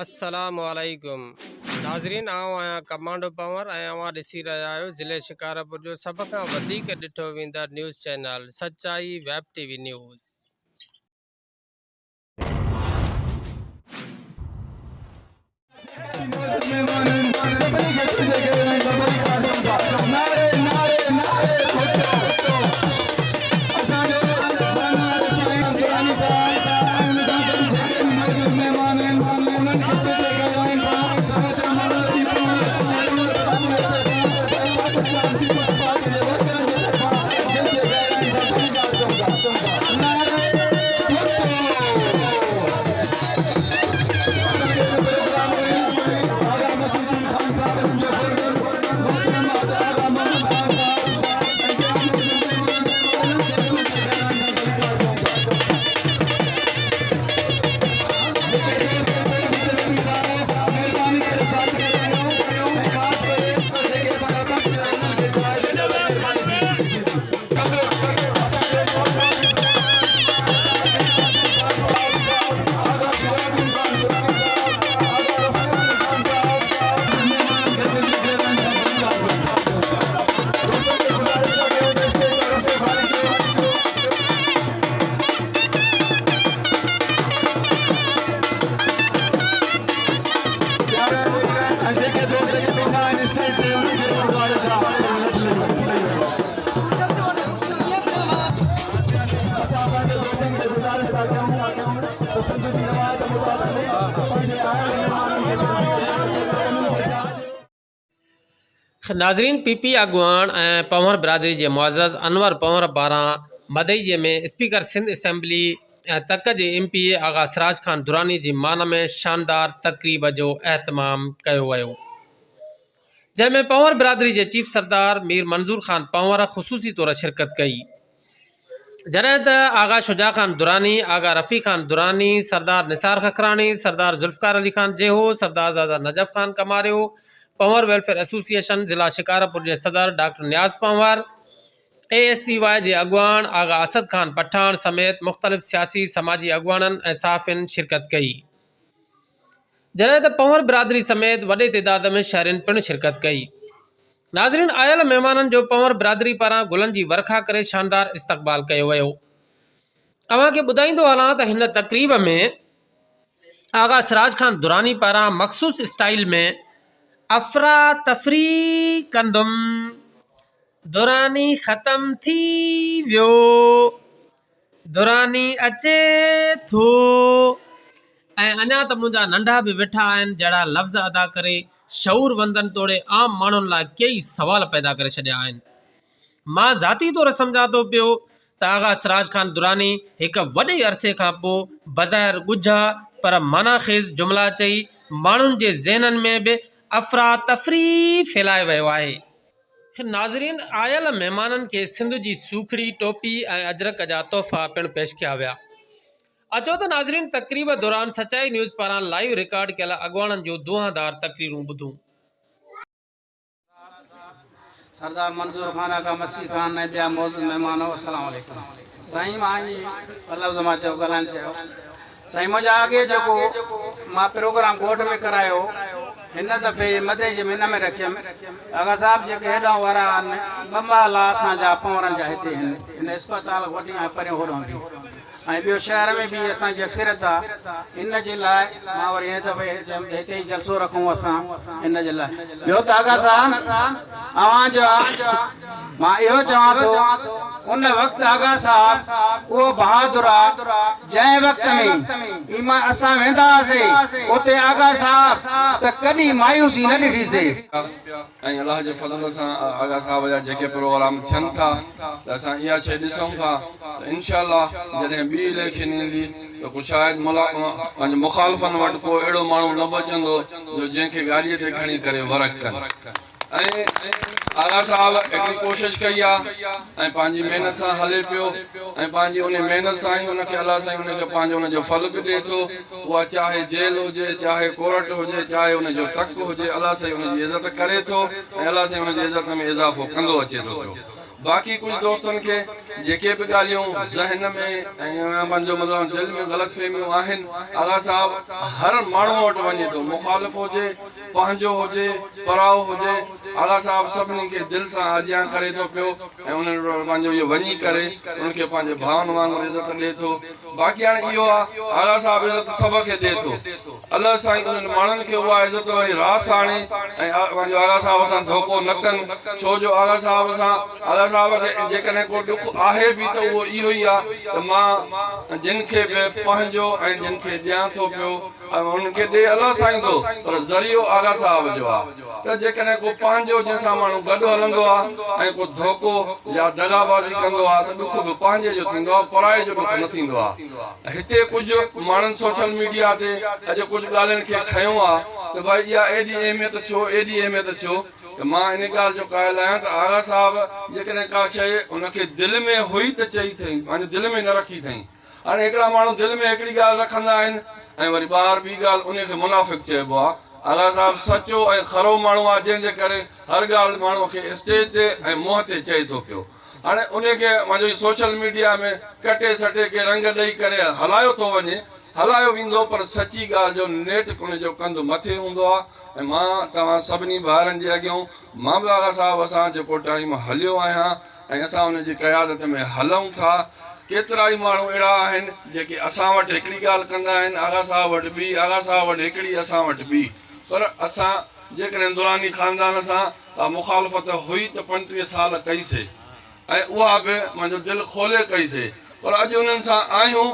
السلام عليڪم ناظرين آئون آهيان ڪمانڊو پنور ۽ اوهان ڏسي رهيا آهيو ضلعي شڪارپور جو سڀ کان وڌيڪ ڏٺو ويندڙ news channel Sachai web T V news. ناظرين پي پي اڳواڻ ۽ پنهور برادري جي معزز انور پنهور پاران مدئجي ۾ اسپيڪر سنڌ اسيمبلي ۽ تڪ جي M P A Agha Siraj Khan Durrani جي مان ۾ شاندار تقريب جو اهتمام ڪيو ويو جنهن ۾ پنهور برادري جي چيف سردار مير منظور خان پنهور خصوصي طور شرڪت ڪئي. جڏهن ته آغا شجاع خان دراني، آغا رفيع خان دراني، سردار نثار ککراڻي، سردار ذوالفقار علي خان جيهو، سردار زاده نجف خان ڪماريو، پنهور ويلفيئر ايسوسيئيشن ضلع شڪارپور جي صدر doctor Niaz Panhwar, A S P Y جي اڳواڻ آغا اسد خان پٺاڻ سميت مختلف سياسي سماجي اڳواڻن ۽ صحافين شرڪت ڪئي. جڏهن ته پنهور برادري سميت وڏي تعداد ۾ شهرين پڻ شرڪت ڪئي. ناظرين آيل مهمانن جو پنهور برادري پاران گلن جي ورکا ڪري شاندار استقبال ڪيو ويو. اوهان کي ٻڌائيندو هلان ته هن تقريب ۾ آغا سراج خان دراني پاران مخصوص اسٽائيل ۾ افراتفري ڪندم دراني ختم ٿي ويو. دراني اچي ٿو ۽ اڃا ته منهنجا ننڍا به ويٺا آهن جهڙا لفظ ادا ڪري شعور وندن توڙي عام ماڻهن لاء ڪيئي سوال پيدا ڪري ڇڏيا آهن. مان ذاتي طور سمجهان ٿو پيو ته آغا سراج خان دراني هڪ وڏي عرصي کان پوء بظاهر ڳجها پر معنيٰ خيز جملا چئي ماڻهن جي ذهنن ۾ به افراتفري ڦهلائي ويو آهي. ناظرين آيل مهمانن کي سنڌ جي سوکڙي، ٽوپي ۽ اجرڪ جا تحفا پڻ پيش ڪيا ويا. اچو ته ناظرين تقريب دوران سچائي نيوز پاران لائيو رڪارڊ ڪيل اڳواڻن جون دونهاندار تقريرون ٻڌون. سردار منظور خان آغا مسيح خان ۽ ٻيا معزز مهمانو السلام عليڪم سائين مان ائين ٻه لفظ مان چئو ڳالهائڻ چاهيو سائين منهنجا اڳي جيڪو مان پروگرام ڳوٺ ۾ ڪرايو هن دفعي مدئي جي مھيني ۾ رکيم آغا صاحب جيڪي هيڏانهن وارا آهن ٻه محلا اسان جا پنورن جا هتي هن هن اسپتال وٽ ۽ پريون هوڏانهن به ۽ ٻيو شهر ۾ به اسان جي اڪثريت آ ان جي لاء مان وري هن دفعي چيم ته هتي ئي جلسو رکون اسان ان جي لاء ٻيو ته آغا صاحب اوهان جا مان اهو چوان ٿو ان وقت آغا صاحب اهو بهادر آ جنهن وقت ۾ ئي مان اسان ويندا هئاسي اتي آغا صاحب ته ڪڏهن مايوسي نه ڏٺي سي. ۽ الله جي فضل سان آغا صاحب جا جيڪي پروگرام ٿين ٿا ته اسان اها شيء ڏسون ٿا ته انشاء الله جڏهن ٻي اليڪشن ايندي ته ڪو شايد پنهنجي مخالفن وٽ ڪو اهڙو ماڻهو نه بچندو جو جنهن کي گاڏيء تي کڻي ڪري ورڪ ڪن. ۽ آغا صاحب هڪڙي ڪوشش ڪئي آ ۽ پنهنجي محنت سان هلي پيو ۽ پنهنجي انهي محنت سان ئي ان کي الله سائين ان کي پنهنجو ان جو ڦل به ڏئي ٿو اها چاهي جيل هجي چاهي ڪورٽ هجي چاهي ان جو تڪ هجي الله سائين ان جي عزت ڪري ٿو ۽ الله سائين ان جي عزت ۾ اضافو ڪندو اچي ٿو پيو باقي ڪجهه دوستن کي جيڪي به ڳالهيون ذهن ۾ ۽ پنهنجو مطلب دل ۾ غلط فهميون آهن آغا صاحب هر ماڻهو وٽ وڃي ٿو مخالف هجي پنهنجو هجي پرائو هجي آغا صاحب سڀني کي دل سان آجيان ڪري ٿو پيو ۽ انهن وٽ پنهنجو اهو وڃي ڪري انهن کي پنهنجي ڀائن وانگر عزت ڏي ٿو باقي هاڻي اهو آ آغا صاحب عزت سڀ کي ڏي ٿو الله سائين انهن ماڻهن کي اها عزت وري راس آڻي ۽ پنهنجو آغا صاحب سان ڌوڪو نه ڪن ڇو جو آغا صاحب سان آغا صاحب کي جيڪڏهن ڪو ڏک آهي به ته اهو اهو ئي آ ته مان جن کي به پنهنجو ۽ جن کي ڏيان ٿو پيو انهن کي ڏي الله سائين ٿو پر ذريعو آغا صاحب جو آ ته جيڪڏهن ڪو پنهنجو جنهن سان ماڻهو گڏ هلندو آ ۽ ڪو ڌوڪو يا دغابازي ڪندو آ ته ڏک به پنهنجي جو ٿيندو آ پرائي جو ڏک نه ٿيندو آ. هتي ڪجهه ماڻهن سوشل ميڊيا تي اڄ ڪجهه ڳالهين کي کنيو آ ته ڀائي اها ايڏي اهميت ڇو ايڏي اهميت ڇو ته مان ان ڳالهه جو قائل آهيان ته آغا صاحب جيڪڏهن ڪا شيء ان کي دل ۾ هئي ته چئي اٿئي پنهنجي دل ۾ نه رکي اٿئي هاڻي هڪڙا ماڻهو دل ۾ هڪڙي ڳالهه رکندا آهن ۽ وري ٻاهر ٻي ڳالهه انهي کي منافق چئبو آ آغا صاحب سچو ۽ کرو ماڻهو آ جنهن جي ڪري هر ڳالهه ماڻهو کي اسٽيج تي ۽ منهن تي چئي ٿو پيو هاڻي انهي کي پنهنجو سوشل ميڊيا ۾ ڪٽي سٽي ڪي رنگ ڏئي ڪري هلايو ٿو وڃي هلايو ويندو پر سچي ڳالهه جو نيٺ ان جو ڪنڌ مٿي هوندو آ ۽ مان توهان سڀني ڀائرن جي اڳيون مان به آغا صاحب سان جيڪو ٽائيم هليو آهيان ۽ اسان ان جي قيادت ۾ هلون ٿا. ڪيترائي ماڻهو اهڙا آهن جيڪي اسان وٽ هڪڙي ڳالهه ڪندا آهن، آغا صاحب وٽ ٻي، آغا صاحب وٽ هڪڙي، اسان وٽ ٻي. پر اسان جيڪڏهن دراني خاندان سان ڪا مخالفت هئي ته 35 سال ڪئي سي ۽ اها به پنهنجو دل کولي ڪئي سي پر اڄ انهن سان آهيون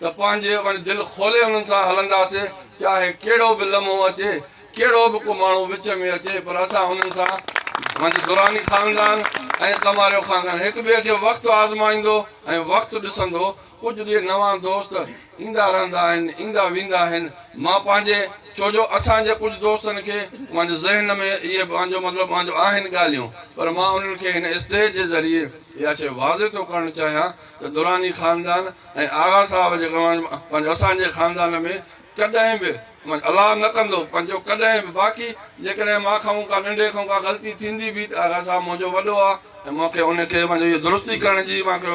ته پنهنجي دل کولي انهن سان هلنداسي چاهي ڪهڙو به لمحو اچي. ڪهڙو به ڪو ماڻهو وچ ۾ اچي پر اسان انهن سان پنهنجو دراني خاندان ۽ ڪماريو خاندان هڪ ٻئي کي وقت آزمائيندو ۽ وقت ڏسندو ڪجهه ڏينهن نوان دوست ايندا رهندا آهن ايندا ويندا آهن مان پنهنجي ڇو جو اسان جي ڪجهه دوستن کي پنهنجو ذهن ۾ اهي پنهنجو مطلب پنهنجو آهن ڳالهيون پر مان انهن کي هن اسٽيج جي ذريعي اها شيء واضح ٿو ڪرڻ چاهيان ته دراني خاندان ۽ آغا صاحب جي پنهنجو اسان جي خاندان ۾ ڪڏهن به الله نه ڪندو پنهنجو ڪڏهن به باقي جيڪڏهن مان کان ڪا ننڍي کان ڪا غلطي ٿيندي به ته آغا صاحب منهنجو وڏو آ ۽ مون کي ان کي پنهنجو اهو درستي ڪرڻ جي مان کي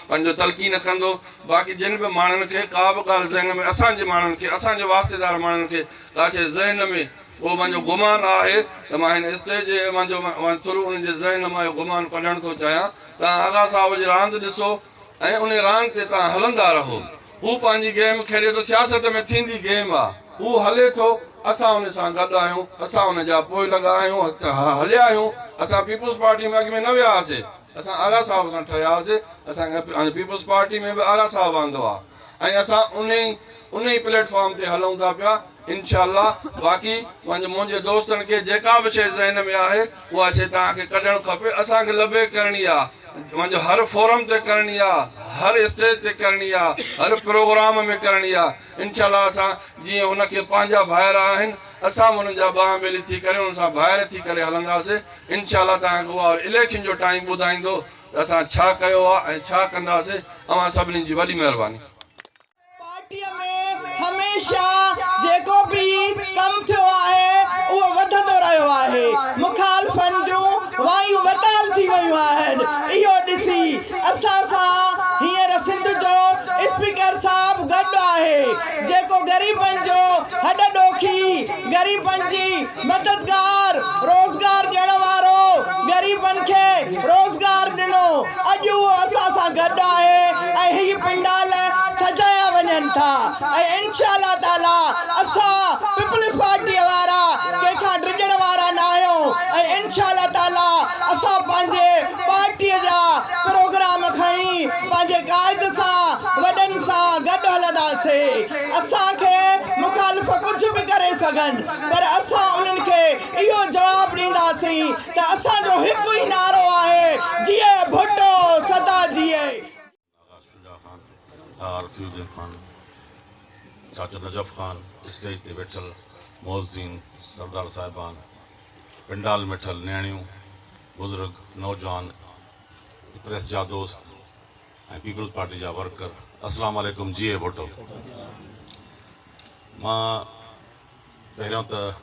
پنهنجو تلقين ڪندو باقي جن به ماڻهن کي ڪا به ڳالهه ذهن ۾ اسان جي ماڻهن کي اسان جي واسطيدار ماڻهن کي ڪا شيء ذهن ۾ اهو پنهنجو گمان آهي ته مان هن اسٽيج جي پنهنجو ٿرو انهن جي ذهن مان اهو گمان ڪڍڻ ٿو چاهيان توهان آغا صاحب جي راند ڏسو ۽ ان راند تي توهان هلندا رهو. هو پنهنجي گيم کيڏي ٿو، سياست ۾ ٿيندي گيم آ، هو هلي ٿو، اسان ان سان گڏ آهيون، اسان ان جا پوئلڳ آهيون، هليا آهيون، اسان پيپلز پارٽي ۾ اڳ ۾ نه ويا هئاسي، اسان آغا صاحب سان ٺهيا هئاسي، اسان کي پيپلز پارٽي ۾ به آغا صاحب آندو آ ۽ اسان انهي انهي پليٽ فارم تي هلون ٿا پيا، انشاء الله، باقي پنهنجي منهنجي دوستن کي جيڪا به شيء ذهن ۾ آهي اها شيء توهان کي ڪڍڻ کپي، اسان کي لبيڪ ڪرڻي آ. پنهنجو هر فورم تي ڪرڻي آ هر اسٽيج تي ڪرڻي آ هر پروگرام ۾ ڪرڻي آ انشاء الله اسان جيئن هن کي پنهنجا ڀائر آهن اسان به انهن جا ٻانهن ٻيلي ٿي ڪري انهن سان ڀائر ٿي ڪري هلنداسي انشاء الله توهان کي اها اليڪشن جو ٽائيم ٻڌائيندو ته اسان ڇا ڪيو آ ۽ ڇا ڪنداسي اوهان سڀني جي وڏي مهرباني. پارٽيء ۾ هميشه جيڪو به ڪم ٿيو آهي اهو وڌندو رهيو آهي، مخالفن جون وايون وتال ٿي ويون آهن، اهو ڏسي اسان سان هينئر سنڌ جو اسپيڪر صاحب گڏ آهي جيڪو غريبن جو هڏ ڏوکي، غريبن جي مددگار، روزگار ڏيڻ وارو، غريبن کي روزگار ڏنو. اڄ اهو اسان سان گڏ آهي ۽ هي پنڊال سجايا وڃن ٿا ۽ انشاء الله تعالي اسان پيپلز پارٽي وارا ڪنهن کان ڊڄڻ وارا ناهيون ۽ انشاء الله تعالي اسان پنهنجي پارٽي جا پروگرام کڻي پنهنجي قائد سان وڏن سان گڏ هلنداسين اسان کي مخالف ڪجهه به ڪري سگهن پر اسان انهن کي اهو جواب ڏينداسين ته اسان جو هڪ ئي نعرو آهي جيئي ڀٽو سدا جيئي. آغا شجاع خان، آغا رفيع الدين خان، چاچو نجف خان، اسٽيج تي ويٺل معززين، سردار صاحبان، پنڊال ۾ ويٺل نياڻيون، بزرگ، نوجوان، پريس جا دوست ۽ پيپلز پارٽي جا ورڪر، السلام عليڪم جيئي ڀٽو. مان پهريون ته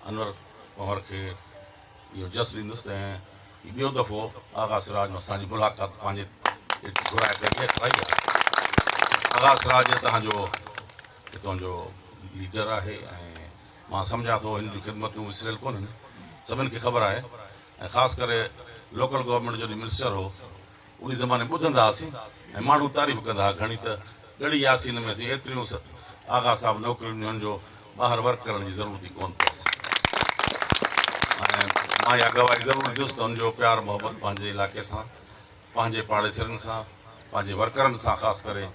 انور پنهور کي اهو جس ڏيندس ته هي ٻيو دفعو آغا سراج مان سان جي ملاقات پنهنجي گهرائي ڪري کارائي آهي. آغا سراج توهان جو هتان جو ليڊر آهي ۽ مان سمجهان ٿو هن جون خدمتون وسريل ڪونهن، سڀن کي خبر آهي ۽ خاص ڪري لوڪل گورنمينٽ جو جڏهن منسٽر هو انهي زماني ٻڌندا هئاسين ۽ ماڻهو تعريف ڪندا هئا گهڻي ته ڳڙهي ياسين ۾ اسين ايتريون آغا صاحب نوڪريون ڏنيون جو ٻاهر ورڪ ڪرڻ جي ضرورت ئي ڪونه پيس ۽ مان اها گواهي ضرور ڏيندس ته هن جو پيار محبت پنهنجي علائقي سان پنهنجي پاڙيسرين سان پنهنجي ورڪرن سان خاص ڪري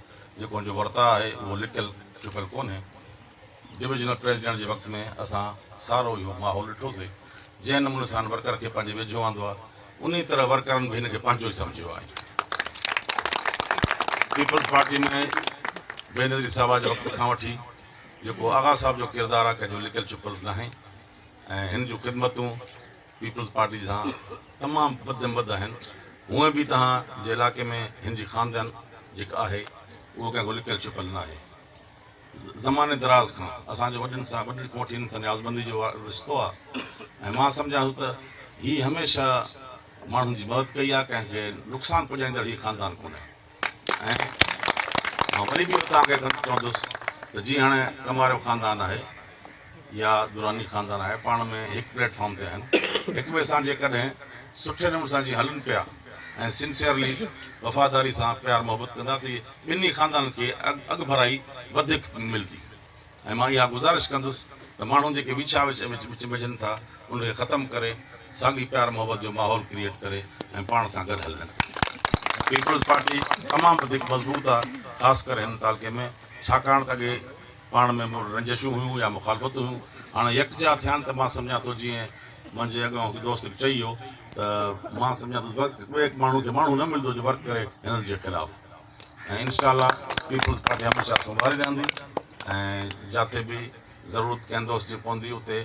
جيڪو هن جو ورتاء آهي اهو لڪيل چڪل ڪونهي. ڊويزنل پريزيڊنٽ جي وقت ۾ اسان سارو اهو ماحول ڏٺوسي، جنهن نموني سان هن ورڪر کي پنهنجي ويجهو آندو آهي، انهي طرح ورڪرن به هن کي پنهنجو ئي سمجهيو آهي. پيپلز پارٽي ۾ بينظير صاحبه جي وقت کان وٺي جيڪو آغا صاحب جو ڪردار آهي ڪنهن جو لڪيل ڇپل ناهي ۽ هن جون خدمتون پيپلز پارٽي سان تمام وڌ ۾ وڌ آهن. هونئن به توهان جي علائقي ۾ هن جي خاندان جيڪا آهي اهو ڪنهن کان لڪيل ڇپل ناهي. زماني دراز کان اسان جو وڏن سان وڏن کان وٺي هن سان نيازمندي جو رشتو آهي ۽ مان سمجهان ٿو ته هي هميشه ماڻهن جي مدد ڪئي آهي ڪنهن کي نقصان پڄائيندڙ هي خاندان ڪونهي ۽ مان وري به توهان کي چوندس ته جيئن هاڻي ڪنواريو خاندان آهي يا دراني خاندان آهي پاڻ ۾ هڪ پليٽ فارم تي آهن هڪ ٻئي سان جيڪڏهن سٺي نموني سان جي هلن پيا ۽ سنسيئرلي وفاداري سان پيار محبت ڪندا ته ٻنهي خاندانن کي اڳڀرائي وڌيڪ ملندي ۽ مان اها گذارش ڪندس ته ماڻهو جيڪي ويڇا وچ ۾ وجهن ٿا ان کي ختم ڪري ساڳي پيار محبت جو ماحول ڪريئيٽ ڪري ۽ پاڻ سان گڏ هلن. پيپلز پارٽي تمام وڌيڪ مضبوط آهي خاص ڪري هن تعلقي ۾ ڇاڪاڻ ته اڳي پاڻ ۾ رنجشون هيون يا مخالفتون هيون، هاڻي يڪجا ٿيا آهن ته مان سمجهان ٿو جيئن منهنجي اڳيان هڪ دوست چئي ويو ته مان سمجهان ٿو ٻئي ماڻهو کي ماڻهو نه ملندو جو ورڪ ڪري هنن جي خلاف ۽ انشاء الله پيپلز پارٽي هميشه سنڀاري رهندي ۽ جاتي به ضرورت ڪنهن دوست جي پوندي اتي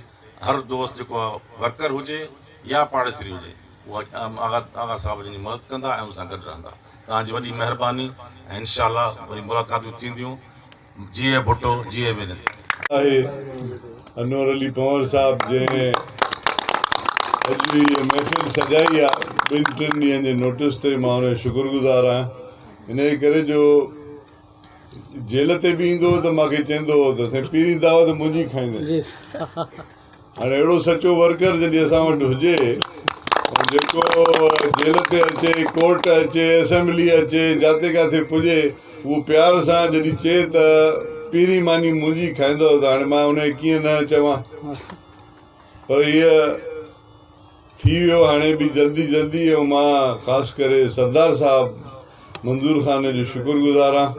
هر دوست جيڪو ورڪر هجي يا پاڙيسري هجي اها آغا صاحب جن جي مدد ڪندا ۽ ان سان گڏ رهندا. توهان جي وڏي مهرباني ۽ انشاء الله وري ملاقاتون ٿينديون. جيئي ڀٽو جيئي بينظير. آهي انور علي پنهور صاحب جنهن اڄ هيء محفل سجائي آ ٻن ٽن ڏينهن جي نوٽس تي مان ان جو شڪر گذار آهيان انهيء ڪري جو جيل تي به ايندو هو ته مان کي چوندو هو ته سائين پهرين دعوت منهنجي کائيندين هاڻي اهڙو سچو ورڪر جڏهن اسان وٽ هجي ۽ جيڪو جيل تي اچي، ڪورٽ اچي، اسيمبلي اچي، جاتي ڪاٿي پڄي، اهو پيار سان جڏهن چئي ته پهرين ماني منهنجي کائيندؤ ته هاڻي مان ان کي ڪيئن نه چوان. پر هيء ٿي ويو هاڻي به جلدي جلدي ۽ مان خاص ڪري سردار صاحب منظور خان جو شڪر گذار آهيان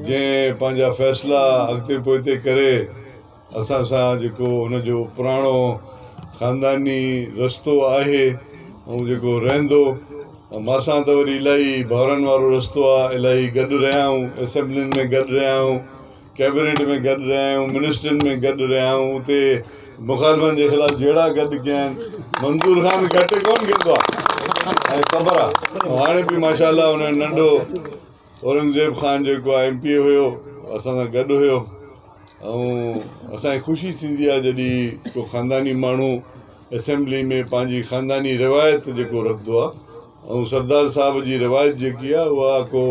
جنهن پنهنجا فيصلا اڳتي پوئتي ڪري اسان سان جيڪو هن جو پراڻو خانداني رستو آهي ۽ جيڪو رهندو ۽ مان سان ته وري الاهي ڀائرن وارو رستو آهي الاهي گڏ رهيا آهيون اسيمبلين ۾ گڏ رهيا آهيون ڪيبنيٽ ۾ گڏ رهيا آهيون منسٽرين ۾ گڏ رهيا آهيون اتي مخالفن جي خلاف جهيڙا گڏ ڪيا آهن منظور خان گهٽ ڪونه ڪندو آهي ۽ خبر آهي هاڻي به ماشاء الله هن ننڍو اورنگزيب خان جيڪو آهي ايم پي اي هيو اسان سان گڏ هيو ۽ اسانکي خوشي ٿيندي آهي جڏهن ڪو خانداني ماڻهو اسيمبلي ۾ پنهنجي خانداني روايت جيڪو رکندو آهي ۽ سردار صاحب جي روايت جيڪي آهي اها ڪو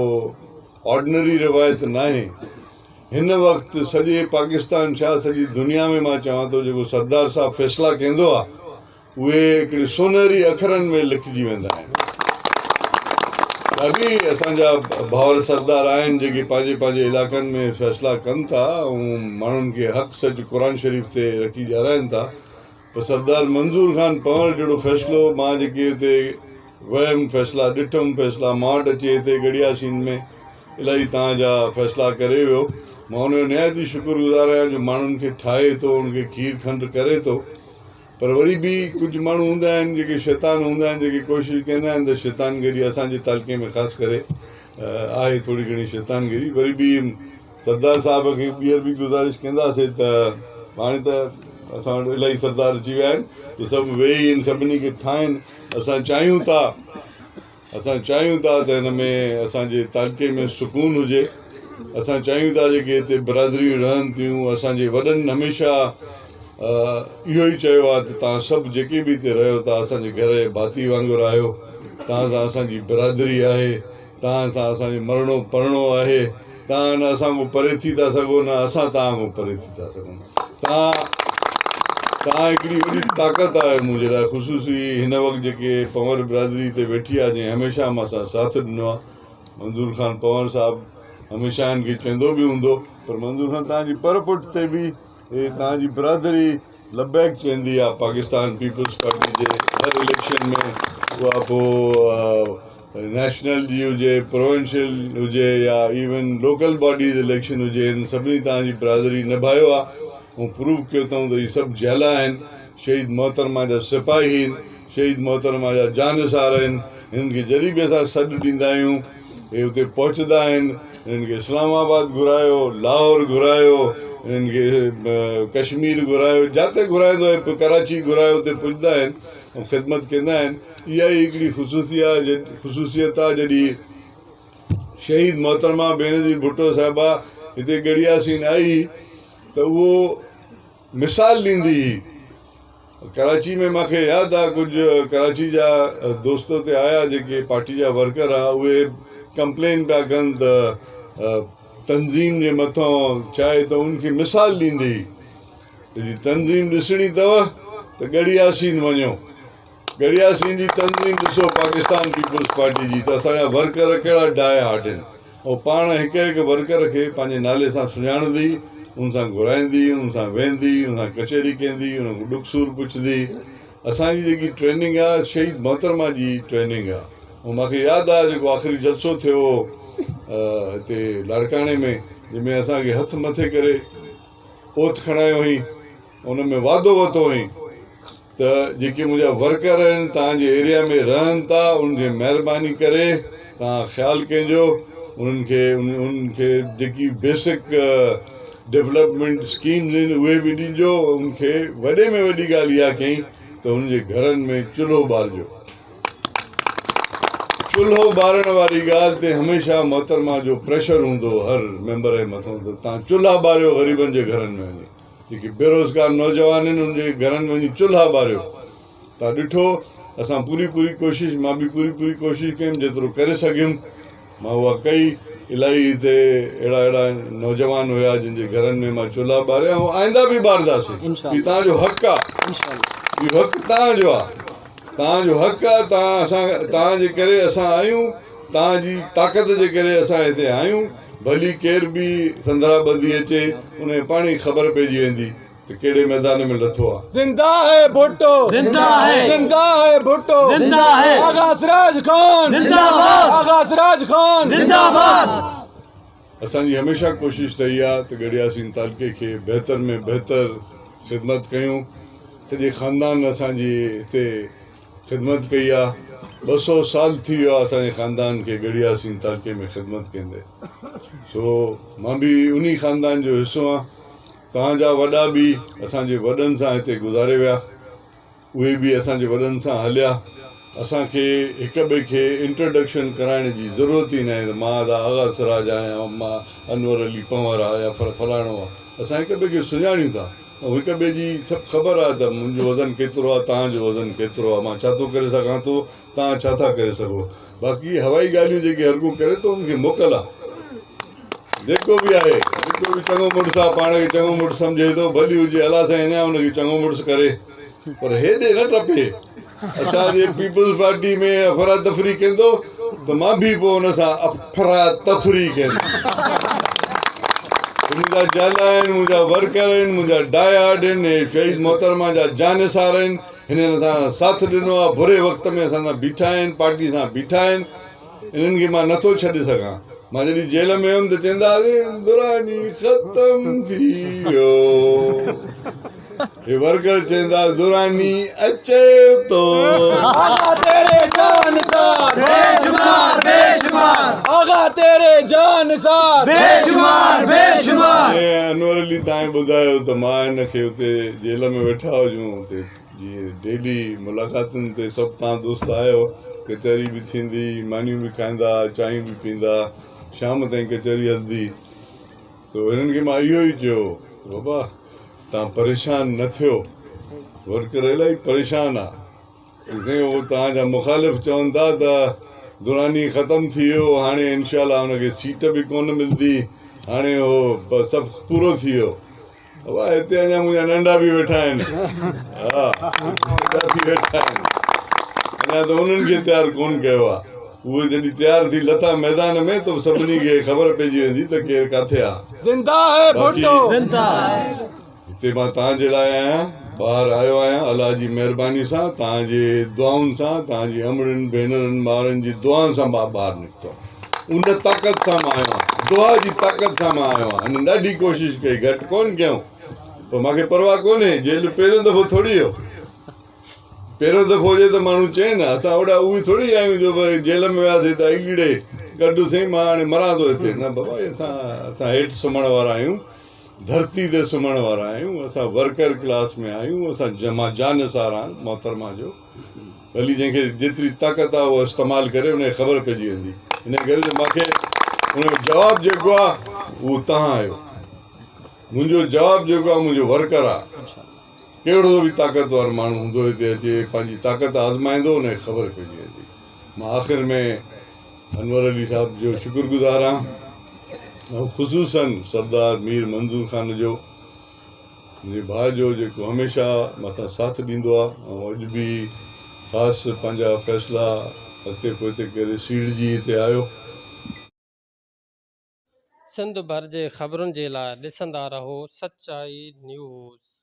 آرڊنري روايت ناهي هن وقت سڄي پاڪستان ڇا سڄي دنيا ۾ مان چوان ٿو جيڪو سردار صاحب فيصلا ڪندو آهي اهي هڪڙي سونهري اکرن ۾ لکجي ويندا آهن. ٻيا به اسان جا ڀائر سردار آهن جيڪي پنهنجي پنهنجي علائقن ۾ فيصلا ڪن ٿا ۽ ماڻهن کي حق سچ قرآن شريف تي رکي ڏيارائن ٿا پر سردار منظور خان پنهور جهڙو فيصلو مان جيڪي هتي ويم فيصلا ڏٺم فيصلا مان وٽ اچي هتي ڳڙهياسين ۾ الاهي توهان جا فيصلا ڪري ويو مان ان جو نهايت ئي شڪر گذار آهيان جو ماڻهن کي ٺاهي ٿو ان کي کير کنڊ ڪري ٿو پر وري به ڪجهه ماڻهو هوندا آهن جيڪي شيطان هوندا آهن جيڪي ڪوشش ڪندا آهن ته شيطان گيري اسان جي تعلقي ۾ خاص ڪري آهي ٿوري گهڻي شيطان گيري وري به سردار صاحب کي ٻيهر به گذارش ڪنداسي ته هاڻي ته اسان وٽ الاهي سردار اچي ويا آهن ته سڀ ويهي ان سڀني کي ٺاهن اسان چاهيون ٿا اسان چاهيون ٿا ته هن ۾ اسان جي تعلقي ۾ سڪون هجي اسان چاهيون ٿا جيڪي هتي برادريون رهن ٿيون اسان جي وڏن هميشه اهو ئي چيو آهي ته توهان سڀ جيڪي به هتي رهيو ٿا اسان جي گهر جي ڀاتي وانگر آهيو توهان سان اسان جي برادري آهي. توهان سان اسان جو مرڻو پرڻو آهي. توهان نه اسان کان پري ٿي ٿا سگهو نه اسان توهان کان پري ٿي ٿا سگهون. توهان توهان هڪڙي وڏي طاقت آهيو منهنجي لاء خصوصي هن وقت جيڪي پنهور برادري هتي ويٺي آهي جنهن هميشه مان سان ساٿ ڏنو آهي منظور خان پنهور صاحب هميشه هن کي چوندو به هوندو پر منظور خان توهان جي پر پٺ تي به هي توهان جي برادري لبيڪ چوندي آهي پاڪستان پيپلز پارٽي جي هر اليڪشن ۾ اها پوء نيشنل جي هجي پروونشل هجي يا ايون لوڪل باڊيز اليڪشن هجي هن سڀني توهان جي برادري نڀايو آهي ۽ پروف ڪيو اٿئون ته هي سڀ جيالا آهن شهيد محترمه جا سپاهي آهن شهيد محترمه جا جانثار آهن هنن کي جڏهن به اسان سڏ ڏيندا آهيون هي اتي پهچندا آهن هنن کي اسلام آباد گهرايو لاهور گهرايو هنن کي ڪشمير گهرايو جاتي گهرائيندو آهي ڪراچي گهرايو اتي پڄندا آهن ۽ خدمت ڪندا آهن اها ئي هڪڙي خصوصيت آهي جڏهن شهيد محترمه بينظير ڀٽو صاحبه هتي ڳڙهياسين آئي ته اهو مثال ڏيندي هئي. ڪراچي ۾ مان کي ياد آ ڪجهه ڪراچي جا دوست اتي آيا جيڪي پارٽي جا ورڪر ها اهي ڪمپلين پيا ڪن ته تنظيم جي مٿان ڇا آهي ته ان کي مثال ڏيندي هئي ته جي تنظيم ڏسڻي اٿو ته ڳڙهي ياسين وڃو. ڳڙهياسين جي تنظيم ڏسو پاڪستان پيپلز پارٽي جي ته اسان جا ورڪر ڪهڙا ڊاء هارڊ آهن ۽ پاڻ هڪ هڪ ورڪر کي پنهنجي نالي سان سڃاڻندي ان سان گهرائيندي ان سان ويهندي ان سان ڪچهري ڪندي ان کان ڏک سور پڇندي اسان جي جيڪي ٽريننگ آهي شهيد محترمه جي ٽريننگ آهي ۽ مون کي ياد آهي جيڪو آخري جلسو ٿيو هو هتي لاڙڪاڻي ۾ جنهن ۾ اسان کي هٿ مٿي ڪري اوٿ کڻايو هئين ان ۾ وعدو ورتو هئين ته جيڪي منهنجا ورڪر آهن توهان جي ايريا ۾ رهن ٿا انهن کي مهرباني ڪري توهان خيال ڪجو انهن کي انهن کي جيڪي بيسڪ ڊولپمينٽ اسڪيمز آهن اهي به ڏجو انهن کي وڏي ۾ وڏي ڳالهه اها ڪئي ته انهن جي گهرن ۾ چلهو ٻارجو چلهو ٻارڻ واري ڳالهه تي هميشه محترمه جو پريشر هوندو هو هر ميمبر جي مٿان ته توهان چلها ٻاريو غريبن جي گهرن ۾ وڃي جيڪي بيروزگار نوجوان آهن انهن جي گهرن ۾ وڃي چلها ٻاريو توهان ڏٺو اسان پوري پوري ڪوشش مان به پوري پوري ڪوشش ڪيم جيترو ڪري سگهيم مان اها ڪئي الاهي هتي اهڙا اهڙا نوجوان هيا جن جي گهرن ۾ مان چلها ٻاريا ۽ آئنده به ٻارنداسين هي توهان جو حق آهي اهو حق توهان جو آهي توهان جو حق آ توهان اسان توهان جي ڪري اسان آهيون توهان جي طاقت جي ڪري اسان هتي آهيون ڀلي ڪير به سندرا ٻڌي اچي ان کي پاڻ ئي خبر پئجي ويندي ته ڪهڙي ميدان ۾ لٿو آ. زنده هي ڀٽو زنده هي زنده هي ڀٽو زنده هي آغا سراج خان زنده باد آغا سراج خان زنده باد. اسان جي هميشه ڪوشش رهي آ ته ڳڙهياسين تعلقي کي بهتر ۾ بهتر خدمت ڪيون. سڄي خاندان اسان جي هتي خدمت ڪئي آ. 200 سال ٿي ويو آ اسان جي خاندان کي ڳڙهياسين تعلقي ۾ خدمت ڪندي. سو مان به انهي خاندان جو حصو آهيان. توهان جا وڏا به اسان جي وڏن سان هتي گذاري ويا. اهي به اسان جي وڏن سان هليا. اسان کي هڪ ٻئي کي انٽروڊڪشن ڪرائڻ جي ضرورت ئي ناهي ته مان ادا آغا سراج آهيان، مان انور علي پنهور آهيان يا فلاڻو آهيان. اسان هڪ ٻئي کي سڃاڻيون ٿا ۽ هڪ ٻئي جي سڀ خبر آهي ته منهنجو وزن ڪيترو آهي، توهان جو وزن ڪيترو آهي، مان ڇا ٿو ڪري سگهان ٿو، توهان ڇا ٿا ڪري سگهو. باقي هوائي ڳالهيون جيڪي هر ڪو ڪري ٿو ان کي موڪل آهي. جيڪو به آهي، جيڪو به چڱو مڙس آهي، پاڻ کي چڱو مڙس سمجهي ٿو، ڀلي هجي، الله سائين اڃا ان کي چڱو مڙس ڪري، پر هيڏي نه ٽپي. اسان جي پيپلز پارٽي ۾ افراتفري ڪندو ته مان به پوء ان سان افراتفري ڪندس. منهنجا جيالا آهن، منهنجا ورڪر آهن، منهنجا ڊاء هارڊ آهن، هي شهيد محترمه جا جانثار آهن، هنن اسان سان ساٿ ڏنو آهي، بري وقت ۾ اسان سان بيٺا آهن، پارٽي سان بيٺا آهن. انهن کي مان نٿو ڇڏي سگهان. مان جڏهن جيل ۾ هيم ته چوندا هئا دراني ختم ٿي ويو. هي ورڪر چوندا دراني اچي ٿو. آغا تيري جانثار بيشمار بيشمار آغا تيري جانثار بيشمار بيشمار. جيئن انور علي تائين ٻڌايو ته مان هن کي اتي جيل ۾ ويٺا هجون اتي جيئن ڊيلي ملاقاتن تي سڀ توهان دوست آهيو، ڪچهري به ٿيندي، مانيون به کائيندا، چانهيون به پيئندا، شام تائين ڪچهري هلندي. سو هنن کي مان اهو ئي چيو ته بابا توهان پريشان نه ٿيو، ورڪر الاهي پريشان آ. سائين اهو توهان جا مخالف چون ٿا ته دراني ختم ٿي ويو هاڻي انشاء الله هن کي سيٽ به ڪونه ملندي هاڻي هو بس سڀ پورو ٿي ويو. بابا هتي اڃا منهنجا ننڍا به ويٺا آهن ها ننڍا به ويٺا آهن اڃا ته انهن کي تيار ڪونه ڪيو آهي اهي جڏهن تيار ٿي لٿا ميدان ۾ ته سڀني کي خبر پئجي ويندي ته ڪير ڪاٿي آهي. زنده هي ڀٽو. هتي مان توهان جي لاء آهيان ٻاهر آيو آهيان الله جي مهرباني سان توهان جي دعائن سان توهان جي امڙين ڀينرن ٻارن جي دعائن سان مان ٻاهر نڪتو آهيان. ان طاقت سان مان آيو آهيان، دعا جي طاقت سان مان آيو آهيان. هن ڏاڍي ڪوشش ڪئي، گهٽ ڪونه ڪيائون، پر مان کي پرواهه ڪونهي، جيل پهريون دفعو ٿوري هو. پهريون دفعو هجي ته ماڻهو چئي نه، اسان اوڏا اهي ٿوري آهيون جو ڀئي جيل ۾ وياسين ته اڳڙي ڪڍ سائين مان هاڻي مران ٿو هتي. نه بابا، اسان هيٺ سمهڻ وارا آهيون، ڌرتي تي سمهڻ وارا آهيون، اسان ورڪر ڪلاس ۾ آهيون، اسان مان جانثار آهيان محترمه جو. ڀلي جنهن کي جيتري طاقت آهي اها استعمال ڪري ان کي خبر پئجي ويندي ان ڪري جو مونکي ان جو جواب جيڪو آهي اهو توهان آهيو منهنجو جواب جيڪو آهي منهنجو ورڪر آهي ڪهڙو به طاقتور ماڻهو هوندو هتي اچي پنهنجي طاقت آزمائيندو ان کي خبر پئجي ويندي مان آخر ۾ انور علي صاحب جو شڪر گذار آهيان ۽ خصوصن سردار مير منظور خان جو منهنجي ڀاء جو جيڪو هميشه مان سان ساٿ ڏيندو آ ۽ اڄ به خاص پنهنجا فيصلا اڳتي پوئتي ڪري سيڙجي هتي آيو. سنڌ ڀر جي خبرن جي لاء ڏسندا رهو سچائي نيوز.